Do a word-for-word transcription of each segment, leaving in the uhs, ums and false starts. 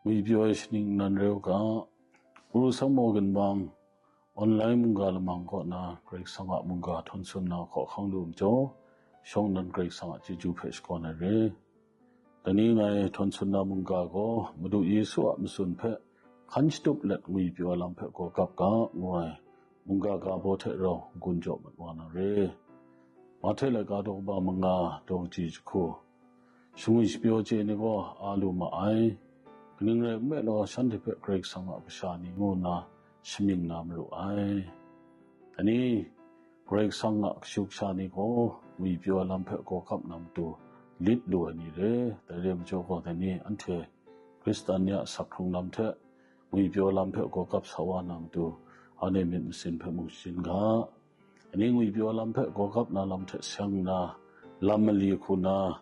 Ngwi pyaw ai shaning nan reu ga, Uru Sangmaw Ginbang online mungga lamang kaw na Karai Kasang a mungga htawn tsun na hkaw hkang lu majaw, shawng nan Karai Kasang a chyeju hpe shakawn ai re. Dai ni ngai htawn tsun na mungga gaw Madu Yesu a matsun hpe hkan shatup let ngwi pyaw ai lam hpe gaw gap ga, ngu ai mungga ga baw hte rau n-gun jaw mat wa na re. Mahte laika daw kaba manga daw kaji jahku, shangwi shapyaw chye ni gaw a lu ma ai. Kaning rai nme law, shanhte hpe Karai Kasang a kasha ni ngu nna shamying na maru ai. Ani, Karai Kasang a kashu kasha ni gaw ngwi pyaw ai lam hpe gaw gap na matu lit lu ai ni re. Dai re majaw gaw, dai ni anhte Hkristan ni a sak hkrung lam hte ngwi pyaw lam hpe gaw gap sa wa na matu, anhte myit masin hpe mung shayin ga. Ani ngwi pyaw lam hpe gaw gap na lam hte seng nna, lam mali hku na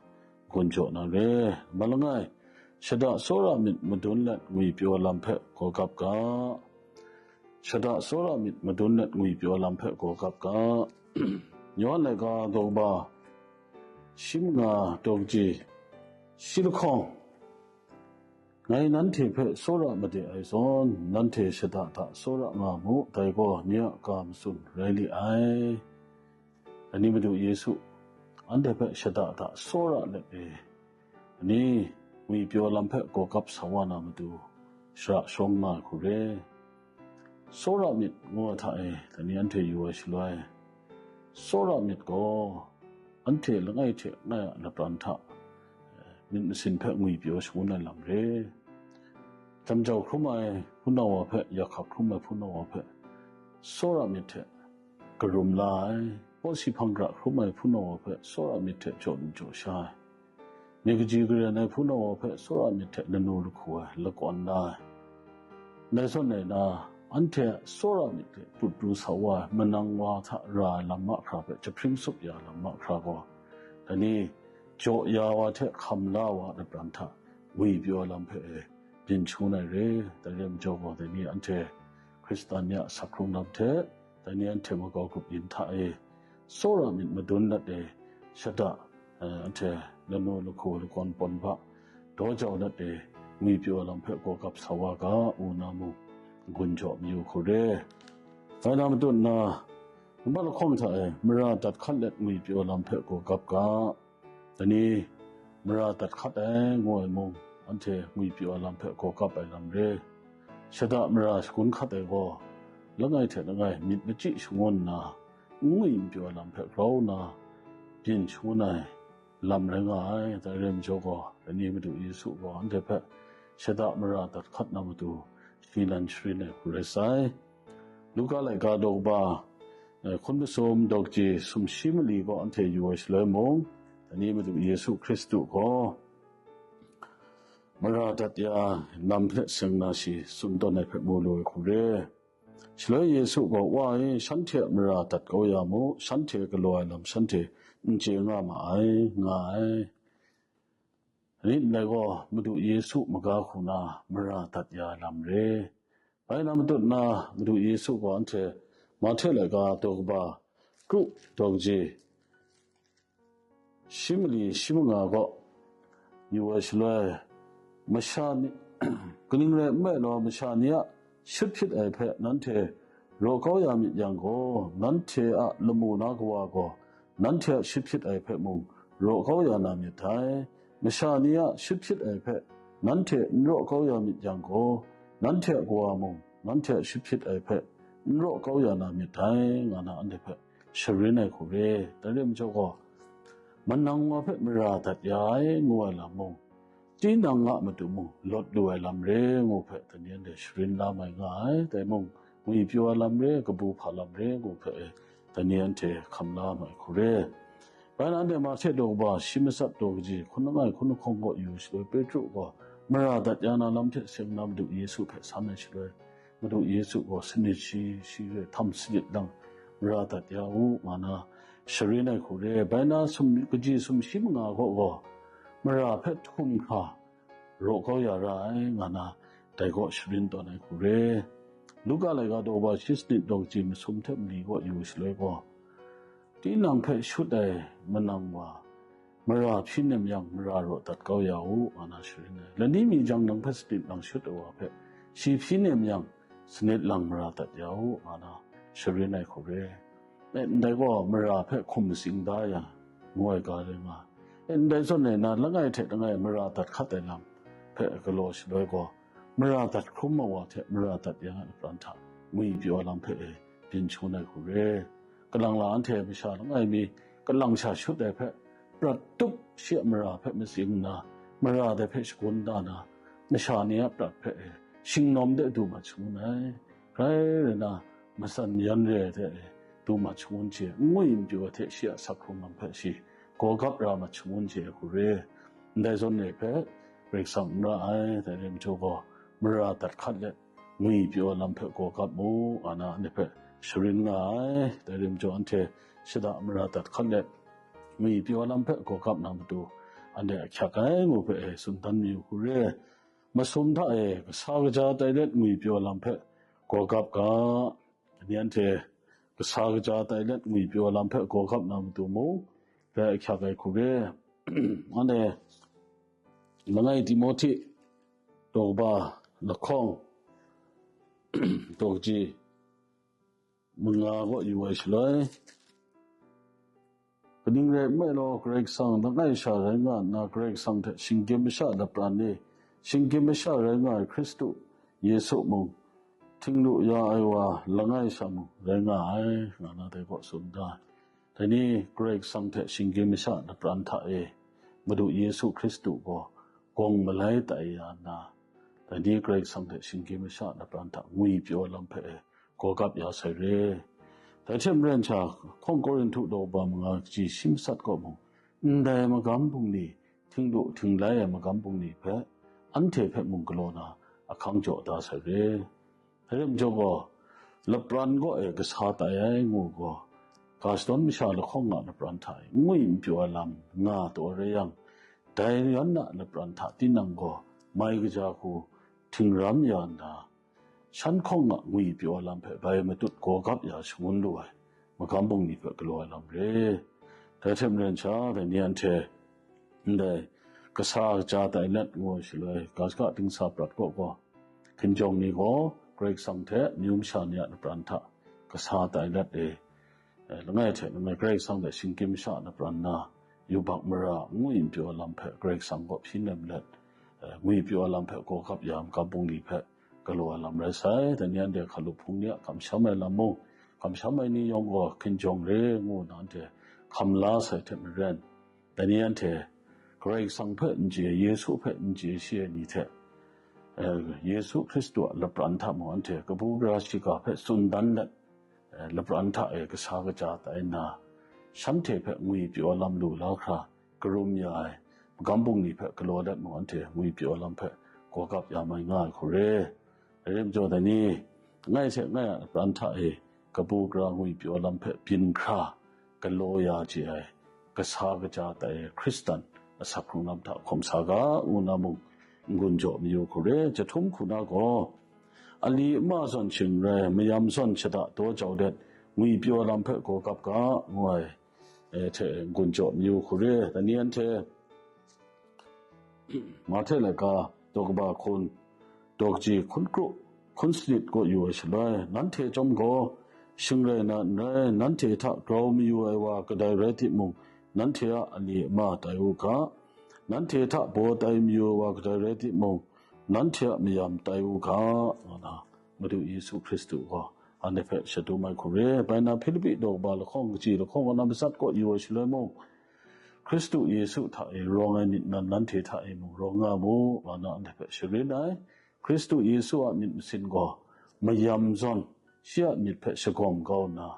gun jaw na re. Ma langai, shada tsawra myit madun let ngwi pyaw lam hpe gaw gap ga. Shada tsawra myit madun let ngwi pyaw lam hpe gaw gap ga. Yawhan laika daw kaba shi manga daw kaji shi lahkawng, ngai nanhte hpe tsawra made ai zawn, nanhte shada hta tsawra nga mu, dai gaw nye a ga matsun rai li ai. Ani Madu Yesu, anhte hpe shada hta tsawra let e, ani ngwi pyaw lam hpe gaw gap sa wa na matu, shara sharawng nga ai hku re. Tsawra myit ngu ai hta e, dai ni anhte yu ai shaloi, tsawra myit gaw anhte langai hte langai a lapran hta, eh, myit masin hpe ngwi pyaw shangun ai lam re. Lam jau hkrum ai hpunau wa hpe, yak hkak hkrum ai hpunau wa hpe, tsawra myit hte karum la ai. Pawsi hpang gara hkrum ai hpunau wa hpe, tsawra myit hte jaw lu jaw sha ai. Myit kaji karen ai hpunau wa hpe, tsawra myit hte lanu lahku ai, lakawn la ai. Dai zawn e na, anhte a tsawra myit hte put pru sa wa ai manang wa hta ra ai lam mahkra hpe jahpring tsup ya ai lam mahkra gaw, dai ni jaw ya wa hte hkam la wa a lapran hta ngwi pyaw ai lam hpe e byin shangun ai re. Dai re majaw gaw, dai ni anhte Hkristan ni a sak hkrung lam hte, dai ni anhte makau grup yin hta e, tsawra myit madun let e, shada, eh, anhte lanu lahku lakawn pawn ba daw jau let e, ngwi pyaw lam hpe gaw gap sa wa ga, ngu na mung gun jaw mayu hku re. Dai na matu nna, nambat lahkawng hta e, mara dat hkat let ngwi pyaw lam hpe gaw gap ga. Dai ni, mara dat hkat ai ngu ai mung, anhte ngwi pyaw ai lam hpe gaw gap ai lam re. Shada mara shagun hkat ai gaw, langai hte langai myit machyi shangun nna, n ngwi n pyaw ai lam hpe grau nna byin shangun ai lam rai nga ai. Dai re majaw gaw, dai ni Madu Yesu gaw anhte hpe shada mara dat hkat na matu, shi nan sharin ai hku rai sai. Luka laika daw kaba, eh, hkun masum daw kaji sumshi mali gaw anhte yu ai shaloi mung, dai ni Madu Yesu Hkristu gaw mara dat ya lam hpe seng na shi tsun tawn ai hpe mu lu ai hku re. Shaloi Yesu gaw, "Wa e, shanhte a mara dat kau ya mu, shanhte galaw ai lam shanhte n chye nga ma ai," nga ai. Rit ndai gaw, Madu Yesu maga hku na mara dat ya ai lam re. Bai na matut na, Madu Yesu gaw anhte Mahte laika daw kaba kru daw kaji shi mali shi manga gaw yu ai shaloi, masha ni, kaning rai nme law, masha ni a shut hpyit ai hpe nanhte raw kau ya myit yang gaw, nanhte a lamu na Kawa gaw nanhte a shut hpyit ai hpe mung raw kau ya na myit dai. Masha ni a shut hpyit ai hpe nanhte n raw kau ya myit yang gaw, nanhte a Kawa mung nanhte a shut hpyit ai hpe n raw kau ya na myit dai, nga na anhte hpe sharin ai hku re. Dai re majaw gaw, manang wa hpe mara dat ya ai ngu ai lam mung, tinang a matu mung lawt lu ai lam re ngu hpe, dai ni anhte sharin la mai nga ai. Dai mung, ngwi pyaw ai lam re, kabu hpa lam re ngu hpe, dai ni anhte hkam la mai hku re. Bai na, anhte Mahte daw kaba shi matsat daw kaji hkun langai hkun lahkawng kaw yu shaloi, Petru gaw mara dat ya na lam hte seng na Madu Yesu hpe san ai shaloi, Madu Yesu gaw sanit shi, shi re htam sanit lang mara dat ya u, nga na sharin ai hku re. Bai na, sum, kaji sumshi manga kaw gaw mara hpe htum hkra raw kau ya ra ai, nga na dai gaw sharin tawn ai hku re. Luka laika daw kaba shi sanit daw kaji masum hte mali kaw yu shaloi gaw, tinang hpe shut ai manang wa, mara hpyi nem yang, mara raw dat kau ya u, nga na sharin ai. Lani mi jang nang hpe sanit lang shut ai wa hpe, shi hpyi nem yang, sanit lang mara dat ya u, nga na sharin ai hku re. E, ndai gaw mara hpe hkum matsing da ya, ngu ai ga rai nga. E, ndai zawn e na langai hte langai mara dat hkat ai lam hpe galaw shaloi gaw, mara dat hkrum ai wa hte mara dat ya ai pran hta ngwi pyaw ai lam hpe e byin shangun ai hku re. Kalang la anhte masha langai mi kalang sha shut ai hpe prat tup shi a mara hpe matsing nna, mara dai hpe shagun da na, masha ni a prat hpe e shingnawm de du mat shangun ai. Grai rai na, matsan mayan re ai hte e du mat shangun hte, n ngwi n pyaw ai hte shi a sak hkrung lam hpe shi gaw gap ra mat shangun hte hku re. Ndai zawn e hpe Karai Kasang n ra ai, dai rai majaw gaw, mara dat hkat let ngwi pyaw ai lam hpe gaw gap mu, nga na anhte hpe sharin nga ai. Dai rai majaw, anhte shada mara dat hkat let ngwi pyaw ai lam hpe gaw gap na matu, anhte ahkyak ai ngu hpe e tsun dan mayu hku re. Masum hta e kasa kaja tai let ngwi pyaw ai lam hpe gaw gap ga, ni anhte kasa kaja tai let ngwi pyaw ai lam hpe gaw gap na matu mung, dai ahkyak ai hku re. Anhte langai Timohti daw kaba lahkawng daw kaji manga kaw yu ai shaloi, kaning rai nme law, Karai Kasang langai sha rai nga nna, Karai Kasang hte shinggyim masha lapran ni, shinggyim masha rai nga ai Hkristu Yesu mung, htinglu ya ai wa langai sha mung rai nga ai, nga na dai kaw tsun da. Dai ni Karai Kasang hte shinggyim masha lapran hta e Madu Yesu Hkristu gaw gawng malai tai ya nna, dai ni Karai Kasang hte shinggyim masha lapran hta ngwi pyaw ai lam hpe e gaw gap ya sai re. Dai hte maren sha, hkawng Korinhtu daw ba manga kaji shi matsat kaw mung, ndai magam bungli, htinglu htinglai ai magam bungli hpe, anhte hpe mung galaw na ahkang jaw da sai re. Dai rai majaw gaw, lapran kaw e kasa tai ai ngu gaw, ga shadawn masha lahkawng a lapran hta e n ngwi n pyaw ai lam nga taw ai rai yang, dai yan a lapran hta tinang gaw mai kaja hku htingram ya nna, shan hkawng a ngwi pyaw ai lam hpe bai matut gaw gap ya shangun lu ai magam bungli hpe galaw ai lam re. Dai hte maren sha, dai ni anhte ndai kasa kaja tai let ngu ai shaloi, ga shaka dingsa prat kaw gaw, hkinjawng ni gaw Karai Kasang hte amyu masha ni a lapran hta kasa tai let e, eh, langai hte langai Karai Kasang hte shinggyim masha a lapran na, yubak mara n ngwi n pyaw ai lam hpe Karai Kasang kaw hpyi nem let, eh, ngwi pyaw ai lam hpe gaw gap ya magam bungli hpe galaw ai lam rai sai. Dai ni anhte hkalup hpung ni a kamsham ai lam mung, kamsham ai ni yawng gaw hkinjawng re ngu nna anhte hkam la sai hte maren, dai ni anhte Karai Kasang hpe n chye, Yesu hpe n chye shi ai ni hte, eh, Yesu Hkristu a lapran hta mung anhte kabu gara shiga hpe tsun dan let, eh, lapran hta e kasa kaja tai nna, shanhte hpe ngwi pyaw ai lam lu la hkra karum ya ai magam bungli hpe galaw let mung, anhte ngwi pyaw ai lam hpe gaw gap ya mai nga ai hku re. Dai rai majaw, dai ni, langai hte langai a lapran hta e kabu gara ngwi pyaw ai lam hpe byin hkra galaw ya chye ai, kasa kaja tai ai Hkristan asak hkrung lam hta hkawm sa ga, ngu na mung n-gun jaw mayu hku re. Jahtum hku na gaw, ali ama zawn shing rai, mayam zawn shada daw jau let, ngwi pyaw ai lam hpe gaw gap ga, ngu ai, eh, hte n-gun jaw mayu hku re. Dai ni anhte Mahte laika daw kaba hkun, daw kaji hkun kru, hkun sanit kaw yu ai shaloi, nanhte chyawm gaw, shing rai na n rai, nanhte hta grau mayu ai wa kadai rai timung, nanhte a ali ama tai u ga, nanhte hta baw tai mayu ai wa kadai rai timung, nanhte a mayam tai u ga, nga na Madu Yesu Hkristu gaw anhte hpe shadum ai hku re. Bai na Hpilipi daw kaba lahkawng kaji lahkawng kaw na matsat kaw yu ai shaloi mung, Hkristu Yesu hta e rawng ai myit nan nanhte hta e mung rawng nga mu, nga na anhte hpe sharin ai. Hkristu Yesu a myit masin gaw mayam zawn shi a myit hpe shagawm kau nna,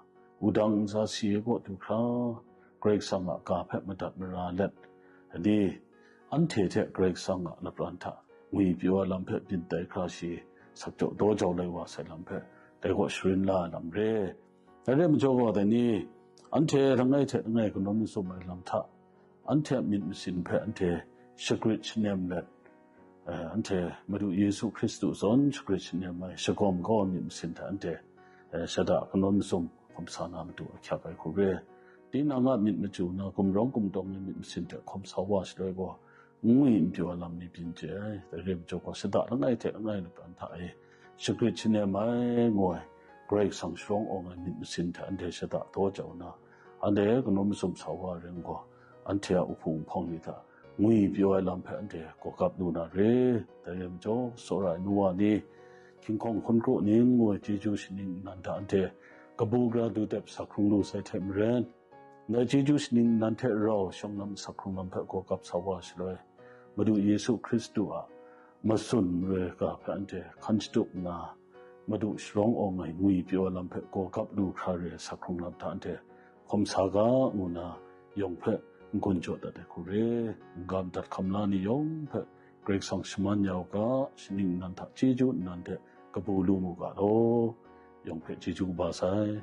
wudang ntsa si ai kaw du hkra, Karai Kasang a ga hpe madat mara let, dai anhte hte Karai Kasang a lapran hta ngwi pyaw ai lam hpe byin tai hkra shi sakjaw daw jau lai wa sai lam hpe, dai gaw sharin la ai lam re. Dai rai majaw gaw, dai ni, anhte langai hte langai kanawn mazum ai lam hta, anhte a myit masin hpe anhte shagrit shanem let, eh, anhte Madu Yesu Hkristu zawn shagrit shanem ai, shagawm kau ai myit masin hte anhte, eh, shada kanawn mazum hkawm sa na matu ahkyak ai hku re. tinang a myit machyu na gumrawng gumdawng ai myit masin hte hkawm sa wa shaloi gaw, ngwi n pyaw ai lam ni byin chye ai. Dai re ai majaw gaw, shada langai hte langai lu pran hta e shagrit shanem ai ngu ai, Karai Kasang sharawng awng ai myit masin hte anhte shada daw jau nna, anhte kanawn mazum sa wa ai rai gaw, anhte a uhpung uhpawng ni hta ngwi pyaw ai lam hpe anhte gawgap lu na re. Dai re ai majaw, tsawra ai nu wa ni, hkying hkawng hkun kru ning ngu ai chyeju shaning nnan hta anhte kabu gara du dep sa hkrung lu sai hte maren, ndai chyeju shaning nnan hte rau shawng lam sa hkrung lam hpe gawgap sa wa shaloi, Madu Yesu Hkristu a matsun maroi ga hpe anhte hkan shatup nna, Madu sharawng awng ai ngwi pyaw ai lam hpe gawgap lu hkra re ai sa hkrung lam hta anhte hkawm sa ga, ngu nna yawng hpe n-gun jaw dat ai hku re. N-ga madat hkam la ni yawng hpe Karai Kasang shaman ya u ga, shaning nnan hta chyeju nnan hte kabu lu mu ga law, yawng hpe chyeju kaba sai.